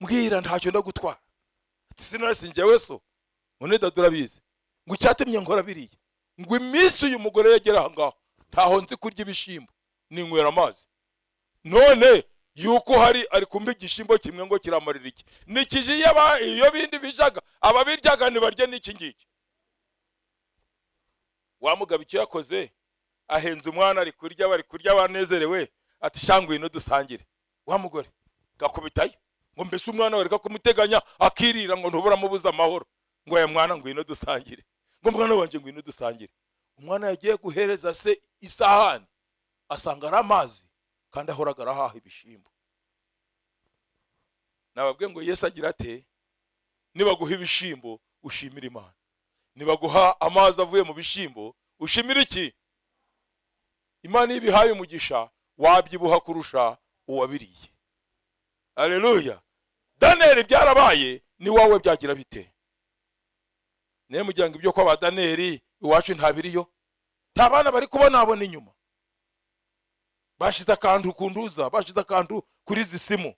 mbwira, ntacyo ndagutwara." Ati: "Sinasi njyewe so." Ngo: "Ni daddy, urabizi." Ngo: "Icyatumye nkora biriya," ngo, "iminsi uyu mugore yagera aha ngaha, ntaho nzi kurya ibishimbo, ninywera amazi. None yuko hari ari kumva igishimbo kimwe, ngo kiramarira iki? Nikije iyo bindi bijaga, ababiryaga ntibarye n'iki ngiki." Wa mugabo icyo yakoze, ahenze umwana, ari kurya, bari kurya banezerewe, ati: "Sha, ngwino dusangire." Wa mugore gakubitayo ngo: "Mbese umwana wereka kumuteganya akirira, ngo ntubura amubuza amahoro." Ngo: "Aya mwana, ngwino dusangire." Ngo: "Mwana wanjye, ngwino dusangire." Umwana yagiye guhereza se isahani, asanga ari amazi, kandi ahoraga arahaha ibishimbo. Nababwiye ngo Yesu agira ate? Nibaguha ibishimbo, ushimire Imana. Nibaguha amazi avuye mu bishimbo, ushimire iki? Imana iyo ibihaye umugisha, wabyibuha kurusha uwabiriye. Aleluya! Daniyeli byarabaye, ni wowe byagira bite? Niyo mugira ngo ibyo kwa ba Daniyeli iwacu ntabiriyo, nta bana bari kubonabona inyuma, bashize akantu ku nduza, bashize akantu kuri izi simu.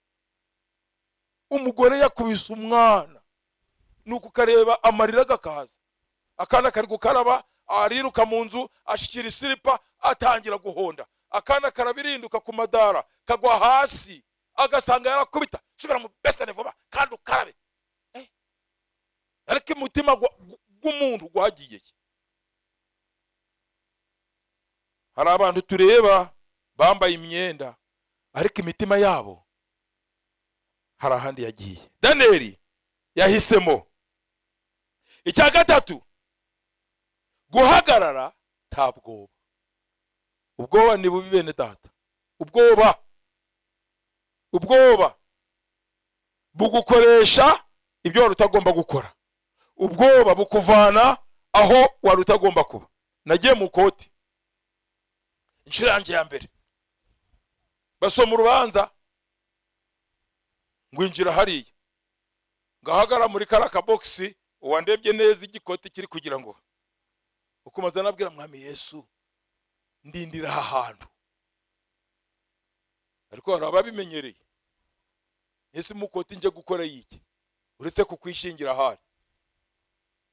Umugore yakubise umwana, nuko ukareba amarira agakaza. Akana kari gukaraba, ariruka mu nzu, ashyikira isiripa, atangira guhonda akana, karabirinduka ku madara, kagwa hasi, agasanga yarakubita: "Subira mu besitani vuba kandi ukarabe." Ariko umutima gw'umuntu gwagiye. Hari abantu tureba bambaye imyenda, ariko imitima yabo hari ahandi yagiye. Daniyeli yahisemo. Icya gatatu, guhagarara nta bwoba. Ubwoba ni bubi, bene data. Ubwoba bugukoresha ibyo wari utagomba gukora. Ubwoba bukuvana aho wari utagomba kuba. Nagiye mu court inshuro yanjye ya mbere, basoma urubanza, ngwinjira hariya, ngahagara muri kariya kabogisi. Uwandebye neza igikoti kiri kugira ngo ukomaze, nabwira: "Mwami Yesu, ndindira aha hantu." Ariko hari ababimenyereye. Ese mu court njye gukora yiki uretse kukwishingira ahari?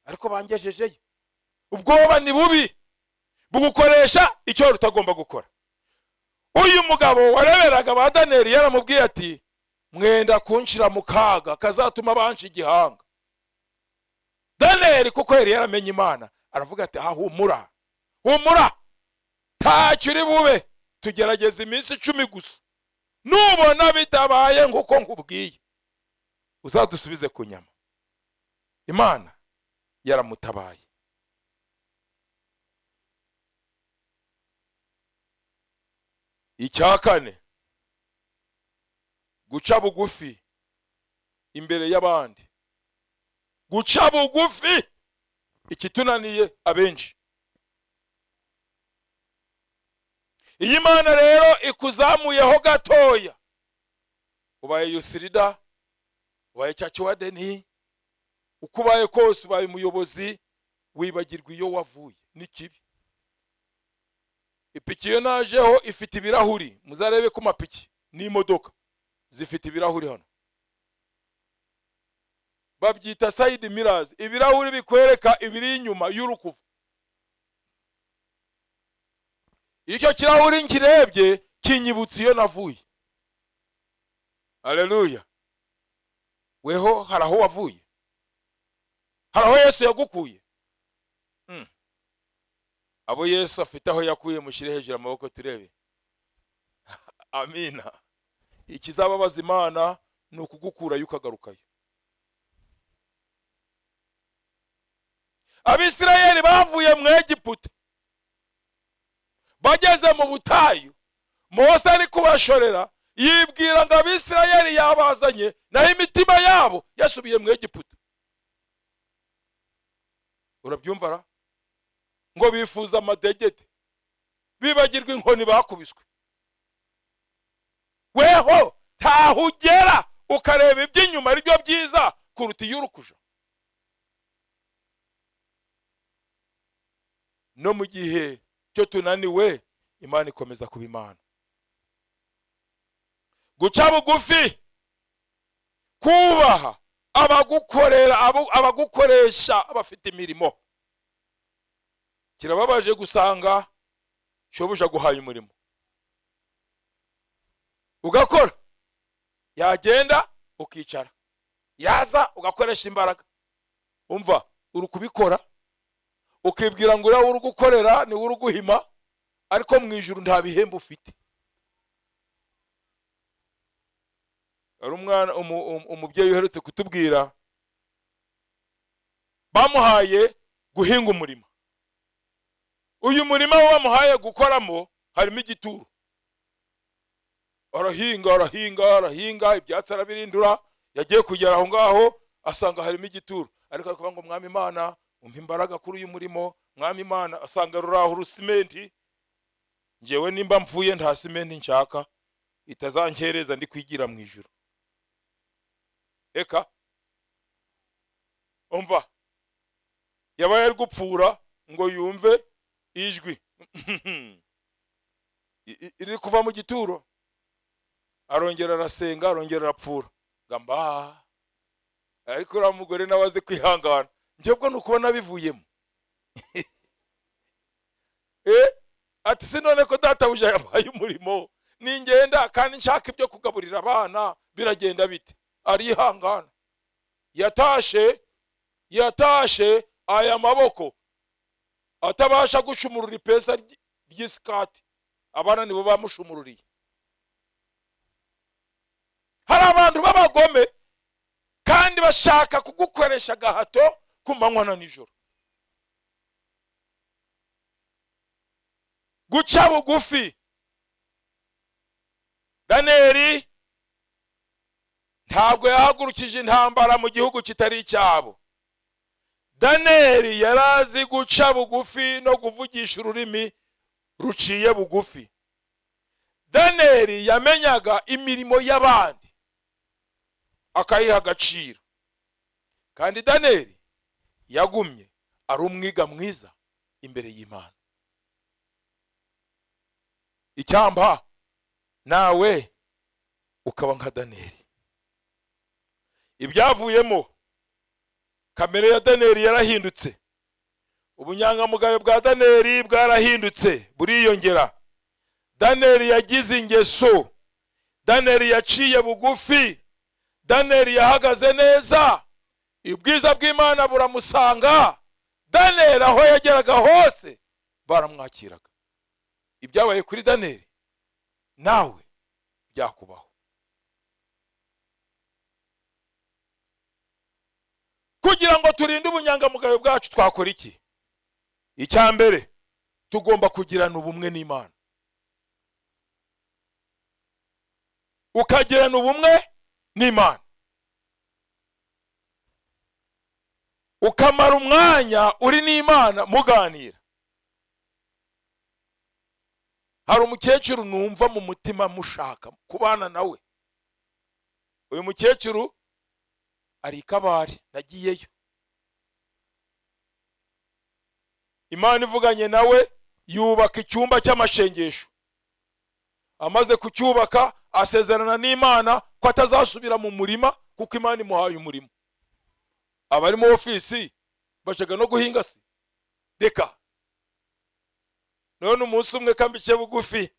Ariko bangejejeyo. Ubwoba ni bubi, bugukoresha icyo wari utagomba gukora. Uyu mugabo wareberaga ba Daniyeli yaramubwiye ati: "Mwenda kunshira mu kaga kazatuma banca igihanga." Daniyeli, kuko yari yaramenye Imana, aravuga ati: "Aha, humura, humura, ntacyo uri bube. Tugerageza iminsi 10 gusa. Nubona bitabaye nk'uko nkubwiye, uzadusubize ku nyama." Imana yaramutabaye. Icya kane, guca bugufi imbere y'abandi. Guca bugufi ikitunaniye abenshi. Iyi Mana rero ikuzamuyeho gatoya, ubaye yusirida, ubaye cyakiwadeni, uko ubaye kose ubaye umuyobozi, wibagirwa iyo wavuye. Ni kibi. Ipiki iyo najeho ifite ibirahuri, muzarebe ku mapiki n'imodoka zifite ibirahuri hano, babyita side mirrors, ibirahuri bikwereka ibiri inyuma y'urukuva. Icyo kirahuri nkirebye kinyibutsa iyo navuye. Haleluya. Weho hari aho wavuye, hari aho Yesu yagukuye. Abo Yesu afite aho yakuye mushyire hejuru amaboko turebe. Amina. Ikizababaza Imana ni ukugukurayo ukagarukayo. Abisirayeli bavuye mu Egiputa bageze mu butayu, Mose ari kubashorera, yibwira ngo Abisirayeli yabazanye, naho imitima yabo yasubiye mu Egiputa. Urabyumva ra? Ngo bifuza amadegede, bibagirwa inkoni bakubiswe. Weho ntaho ugera ukareba iby'inyuma ari byo byiza kuruta iyo urukuja. No mu gihe cyo tunaniwe, Imana ikomeza kuba Imana. Guca bugufi, kubaha abagukorera, abagukoresha, abafite imirimo. Kirababaje gusanga shobuja guhaye umurimo ugakora, yagenda ukicara, yaza ugakoresha imbaraga. Umva uri kubikora ukibwira ngo uriya uri gukorera ni uri guhima, ariko mu ijuru nta bihembo ufite. Hari umwana umubyeyi uherutse kutubwira, bamuhaye guhinga umurima. Uyu murima wo bamuhaye gukoramo harimo igituro. Arahinga, arahinga, arahinga, ibyatsi arabirindura. Yagiye kugera aho ngaho asanga harimo igituro, ariko ari kuvuga ngo Mwami Imana umpa imbaraga kuri uyu murimo. Mwami Imana, asanga ruraho urusimenti. Njyewe nimba mvuye nta simenti nshaka itazankereza ndi kwigira mu ijuru. Eka umva, yabaye ari gupfura ngo yumve ijwi iri kuva mu gituro. Arongera arasenga, arongera arapfura ngamba. Ariko uriya mugore nawe azi kwihangana. Njye bwo nukubona bivuyemo. Ati si none ko databuja yabaye umurimo, ningenda kandi nshaka ibyo kugaburira abana biragenda bite? Arihangana. Yatashe aya maboko atabasha gushumurura ipesa ry'isikati, abana nibo bamushumururiye. Hari abantu b'abagome kandi bashaka kugukoresha gahato ku manywa na nijoro. Guca bugufi. Daniyeli ntabwo yahagurukije intambara mu gihugu kitari icyabo. Daniyeli yarazi guca bugufi no kuvugisha ururimi ruciye bugufi. Daniyeli yamenyaga imirimo y'abandi akayiha agaciro. Kandi Daniyeli yagumye ari umwiga mwiza imbere y'Imana. Icyampa nawe ukaba nka Daniyeli. Ibyavuyemo, kamere ya Daniyeli yarahindutse, ubunyangamugayo bwa Daniyeli bwarahindutse buriyongera. Daniyeli yagize ingeso, Daniyeli yaciye bugufi, Daniyeli yahagaze neza, ubwiza bw'Imana buramusanga. Daniyeli aho yageraga hose baramwakiraga. Ibyabaye kuri Daniyeli nawe byakubaho. Kugira ngo turinde ubunyangamugayo bwacu twakora iki? Icya mbere, tugomba kugirana ubumwe n'Imana. Ukagirana ubumwe n'Imana, ukamara umwanya uri n'Imana muganira. Hari umukecuru numva mu mutima mushaka kubana nawe. Uyu mukecuru ari i Kabare, nagiyeyo. Imana ivuganye nawe yubaka icyumba cy'amashengesho. Amaze kucyubaka asezerana n'Imana ko atazasubira mu murima kuko Imana imuhaye umurimo. Abari mu ofisi bajaga no guhinga se? Reka. None umunsi umwe kambice bugufi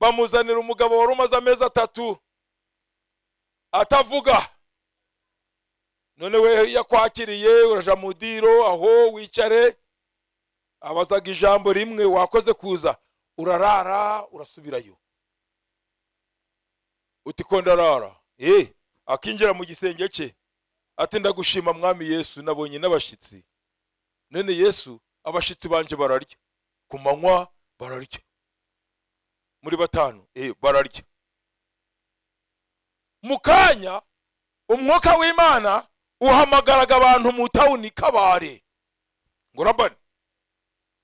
bamuzanira umugabo wari umaze amezi 3 atavuga. None we yakwakiriye uraja mu diro aho wicare, abazaga ijambo rimwe, wakoze kuza, urarara urasubirayo. Uti ko ndarara? Akinjira mu gisenge cye ati ndagushima mwami Yesu, nabonye n'abashitsi. None Yesu abashitsi banje bararya ku manywa, bararya muri 5, bararya. Mu kanya umwuka w'Imana uhamagaraga abantu mu tawuni Kabare ngo Rabani,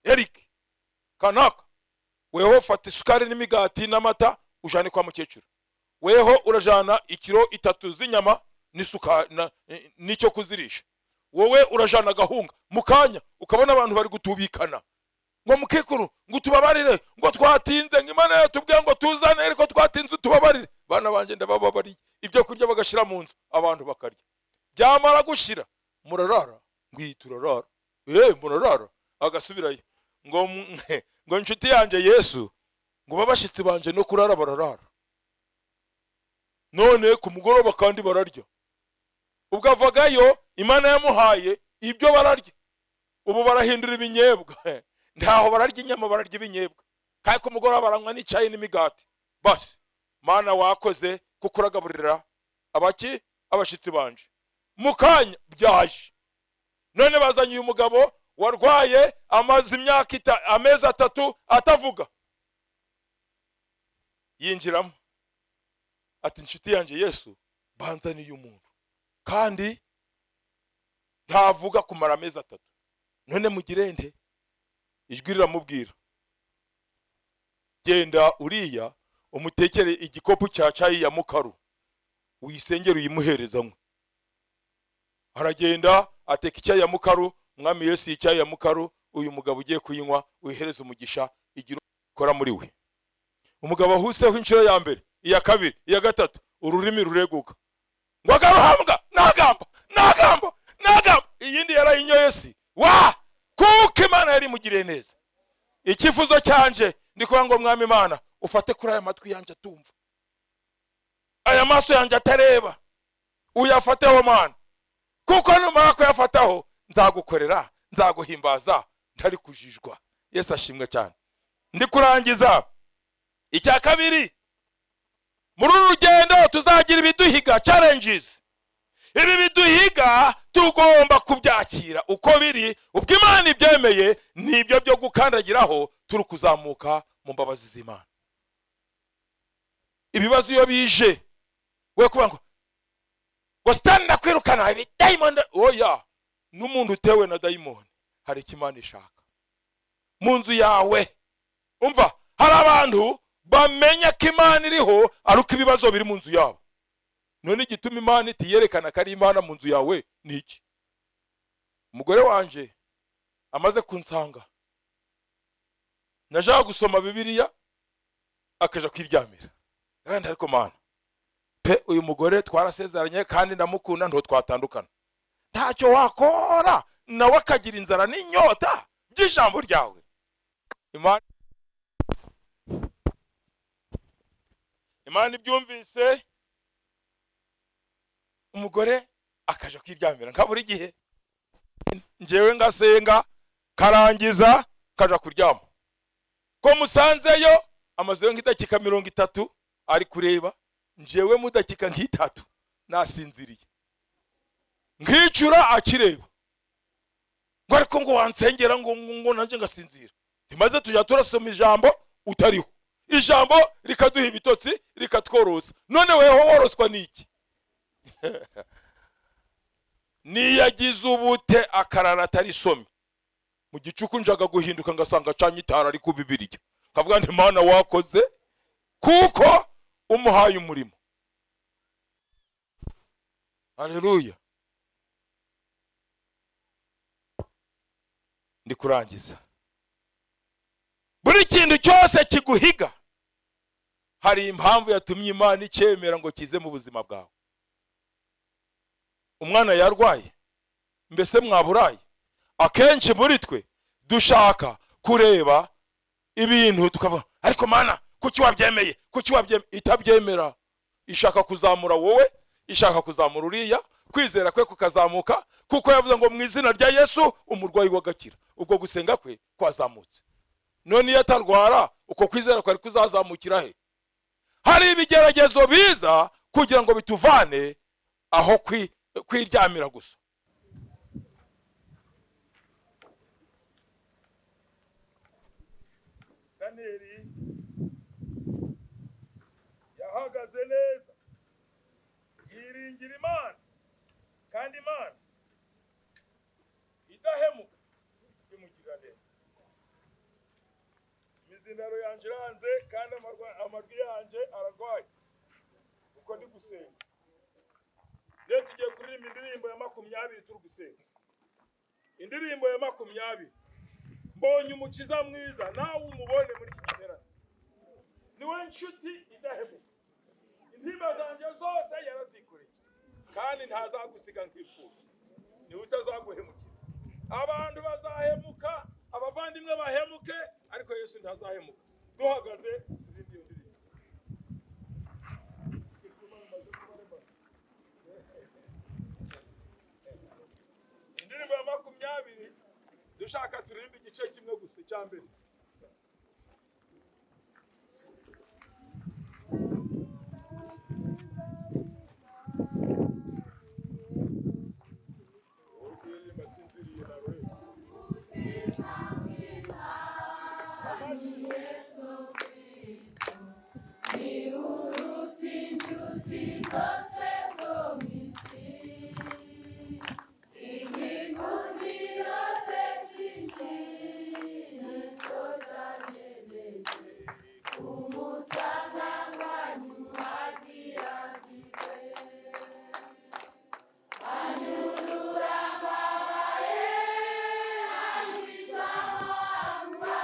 Eric, kanaka, weho fata isukari n'imigati n'amata ujane kwa mukecuru, weho urajana ikiro 3 z'inyama n'isukari n'icyo kuzirisha, wowe urajana agahunga. Mu kanya ukabona abantu bari gutubikana ngo mukikuru ngo tubabarire, ngo twatinze, ngo Imana yatubwiye ngo tuzane ariko twatinze, tubabarire. Bana banje ndabababariye. Ibyo kurya bagashira mu nzu, abantu bakarya. Byamara gushira murarara, ngo turarara, murarara. Agasubirayo ngo ngo inshuti yanje Yesu, ngo babashitsi banje no kurara bararara, none ku mugoroba kandi bararya. Ubwo avagayo Imana yamuhaye ibyo bararya, ubu barahindura ibinyebwa. Ntaho bararya inyama, bararya ibinyebwa, kandi ku mugoroba baranywa n'icyayi n'imigati. Basi Mana wakoze kuko uragaburira abaki abashitsi banje. Mu kanya byaje none bazanye uyu mugabo warwaye amaze imyaka amezi 3 atavuga. Yinjiramo ati inshuti yanjye Yesu, banzaniye umuntu kandi ntavuga kumara amezi 3, none mugirende. Ijwi riramubwira, genda uriya umutekere igikopu cya cayi ya mukaru, uyisengere uyimuherezamwe. Aragenda ateka icyayi ya mukaru. Mwami Yesu, icyayi ya mukaru uyu mugabo ugiye kuyinywa uyihereze umugisha, igira ikora muri we. Umugabo ahuseho inshuro ya mbere, iya kabiri, iya gatatu, ururimi rureguka ngo agaruhambwa nagamba nagamba nagamba. Iyindi yarayinyoye si wa, kuko Imana yari imugiriye neza. Icyifuzo cyanje ndi kuvuga ngo mwami Imana ufate kuri aya matwi yanjye atumva, aya maso yanjye atareba, uyafateho Mana, kuko numara kuyafataho nzagukorera, nzaguhimbaza ntari kujijwa. Yesu ashimwe cyane. Ndi kurangiza. Icya kabiri, muri uru rugendo tuzagira ibiduhiga, challenges. Ibi biduhiga tugomba kubyakira uko biri, ubwo Imana ibyemeye nibyo byo gukandagiraho turi kuzamuka mu mbabazi z'Imana. Ibibazo iyo bije we kuvuga ngo ngo Satani ndakwirukana ibi dayimoni, oya, n'umuntu utewe na dayimoni hari icyo Imana ishaka mu nzu yawe. Umva, hari abantu bamenya ko Imana iriho ari uko ibibazo biri mu nzu yabo. None igituma Imana itiyerekana ko ari Imana mu nzu yawe ni iki? Umugore wanje amaze kunsanga, najyaga gusoma Bibiliya akaja kwiryamira. Kandi ariko Mana pe, uyu mugore twarasezeranye kandi ndamukunda, nto twatandukana, ntacyo wakora nawe akagira inzara n'inyota by'ijambo ryawe. Imana ibyumvise, umugore akaja kwiryamira nka buri gihe, njyewe ngasenga karangiza kaja kuryama. Ko musanzeyo amazeyo nk'idakika 30 ari kureba, njyewe mu dakika nk'itatu nasinziriye. Nkicura akireba ngo ariko ngo wansengera ngo nanjye ngasinzira. Ntimaze tujya turasoma ijambo utariho, ijambo rikaduha ibitotsi, rikatworosa. None weho woroswa n'iki? Niyagize ubute akarara atarisomye, mu gicuku njaga guhinduka ngasanga acanye itara ari ku Bibiliya, nkavuga nti: "Mana, wakoze kuko umuhaye umurimo." Haleluya! Ndi kurangiza. Buri kintu cyose kiguhiga, hari impamvu yatumye Imana icyemera ngo kize mu buzima bwawe. Umwana yarwaye, mbese mwaburaye? Akenshi muri twe dushaka kureba ibintu tukavuga: "Ariko Mana, kuki wabyemeye? Kuki wabyemeye?" Itabyemera ishaka kuzamura wowe, ishaka kuzamura uriya, kwizera kwe kukazamuka, kuko yavuze ngo mu izina rya Yesu umurwayi wagakira. Ubwo gusenga kwe kwazamutse. None iyo atarwara, uko kwizera kwari kuzazamukira he? Hari ibigeragezo biza kugira ngo bituvane aho kwiryamira gusa. Daniyeli yahagaze neza, yiringira Imana, kandi Imana idahemuka imugirira neza. Imizindaro yanjye iranze, kandi amajwi yanjye ararwaye uko ndi gusenga. Rero tugiye kuririmba indirimbo ya 20 turi gusenga. Indirimbo ya 20, "Mbonye Umukiza mwiza". Nawe umubone muri iki giterane, niwe nshuti idahemuka. Intimba zanjye zose yarazikoreye, kandi ntazagusiga nk'imfubyi, niwe utazaguhemukira. Abantu bazahemuka, abavandimwe bahemuke, ariko Yesu ntazahemuka. Duhagaze turirimbe iyo ndirimbo. Indirimbo ya 20, dushaka turirimbe igice kimwe gusa, icya mbere. Uri kuririmba asinziriye na Rohe. Amashyi. Uruta inshuti zose zo mu isi, igikundiro cye cyinshi nicyo cyanyemeje umusanga nkanyuhagira nkize. Anyurura mbabaye, ankiza amakuba,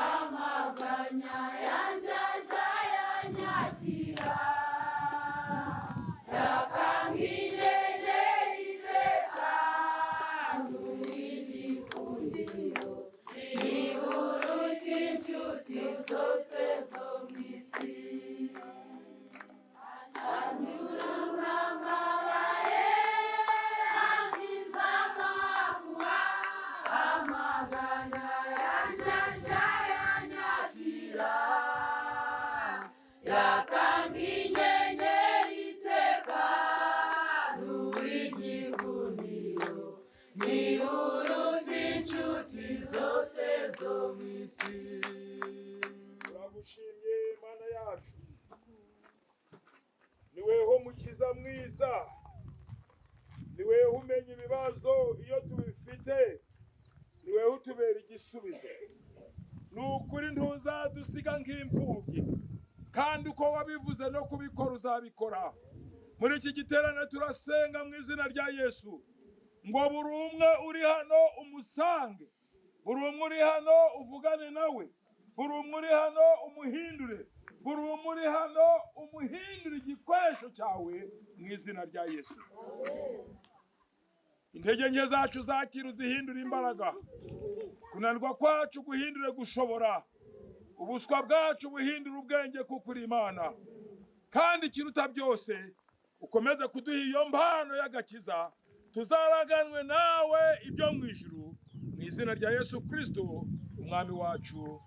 amaganya yanjye azayanyakira, yakankinyenyeri iteka n'uw'igikundiro, ni uruta inshuti zose zo mu isi. Anyurura mbabaye, ankiza amakuba, amaganya yanjye azayanyakira, yakankinyenyeri iteka n'uw'igikundiro, ni uruta inshuti zose zo mu isi. Turagushimye, Mana yacu, ni weho mukiza mwiza, ni weho umenya ibibazo iyo tubifite, ni weho utubera igisubizo. Ni ukuri ntuzadusiga nk'imfubyi, kandi uko wabivuze no kubikora uzabikora. Muri iki giterane turasenga mu izina rya Yesu ngo buri umwe uri hano umusange, buri umwe uri hano uvugane nawe, buri umwe uri hano umuhindure, buri umwe uri hano umuhindure igikoresho cyawe mu izina rya Yesu. Intege nke zacu zakira uzihindure imbaraga, kunanirwa kwacu guhindure gushobora, ubuswa bwacu buhindure ubwenge, kuko uri Imana. Kandi ikiruta byose, ukomeze kuduha iyo mpano y'agakiza, tuzaraganwe nawe ibyo mu ijuru, mu izina rya Yesu Kristo Umwami wacu.